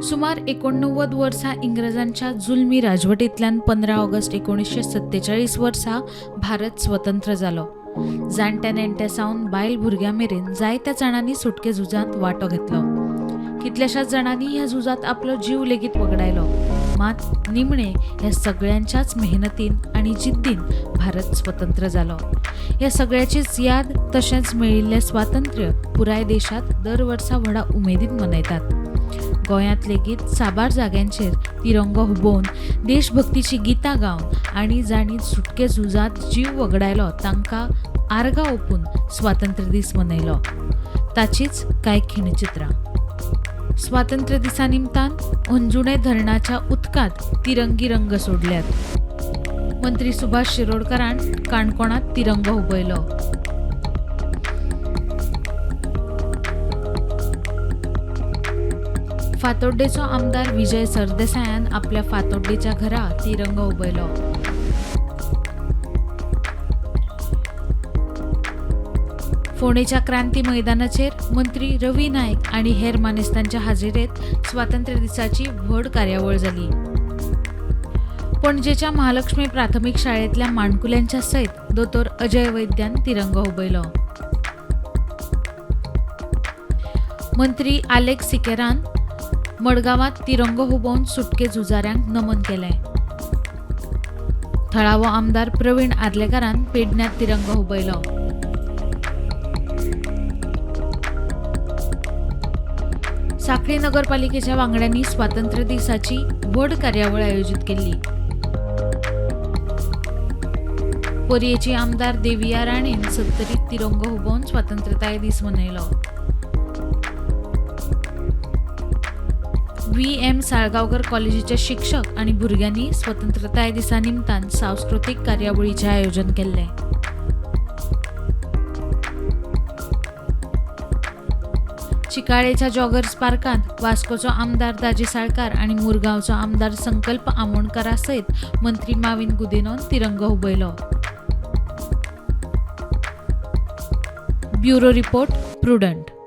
सुमार 89 वर्सां इंग्रजांच्या जुलमी राजवटींतल्यान 15 ऑगस्ट 1947 वर्सा भारत स्वतंत्र जालो. जाणट्या नेणट्या सावन बायल भुरग्यां मेरेन जायत्या जाणांनी सुटके झुजांत वांटो घेतलो. कितल्याशाच जाणांनी ह्या झुजांत आपलो जीव लेगीत वगडायलो. मात निमणे ह्या सगळ्यांच्याच मेहनतीन आनी जिद्दीन भारत स्वतंत्र जालो. ह्या सगळ्याचीच याद तशेंच मेळिल्लें स्वातंत्र्य पुराय देशांत दर वर्सा व्हडा उमेदीन मनयतात. गोंयांत लेगीत साबार जाग्यांचेर तिरंगो हुबोवन, देशभक्तीचीं गितां गावन आनी जांणी सुटके झुजांत जीव वगडायलो तांकां आर्गां ओंपून स्वातंत्र्य दीस मनयलो. ताचीच कांय खिणचित्रां. स्वातंत्र्य दिसा निमतान अंजुणे धरणाच्या उदकांत तिरंगी रंग सोडल्यात. मंत्री सुभाष शिरोडकारान काणकोणांत तिरंगो हुबयलो. फातोड्डेचो आमदार विजय सरदेसायान आपल्या फातोड्डेच्या घरा तिरंगो हुबयलो. फोंडेच्या क्रांती मैदानाचेर मंत्री रवी नायक आनी हेर मानेस्तांच्या हाजेरेत स्वातंत्र्य दिसाची व्हड कार्यावळ जाली. पणजेच्या महालक्ष्मी प्राथमीक शाळेंतल्या माणकुल्यांच्या सयत दोतोर अजय वैद्यान तिरंगो हुबयलो. मंत्री आलेक्स सिकेरान मडगांवांत तिरंगो हुबोवन सुटके झुजाऱ्यांक नमन केलें. थळावो आमदार प्रवीण आर्लेकारान पेडण्यांत तिरंगो हुबयलो. सांखळी नगरपालिकेच्या वांगड्यांनी स्वातंत्र्य दिसाची व्हड कार्यावळ आयोजीत केल्ली. पर्येची आमदार देविया राणेन सत्तरीत तिरंगो हुबोवन स्वतंत्रताय दीस मनयलो. व्ही एम साळगांवकर कॉलेजीचे शिक्षक आनी भुरग्यांनी स्वतंत्रताय दिसा निमतान सांस्कृतीक कार्यावळीचें आयोजन केल्लें. चिकाळेच्या जॉगर्स पार्कांत वास्कोचो आमदार दाजी साळकार आनी मुरगांवचो आमदार संकल्प आमोणकारा सयत मंत्री माविन गुदिनोन तिरंगो हुबयलो. Bureau report, Prudent.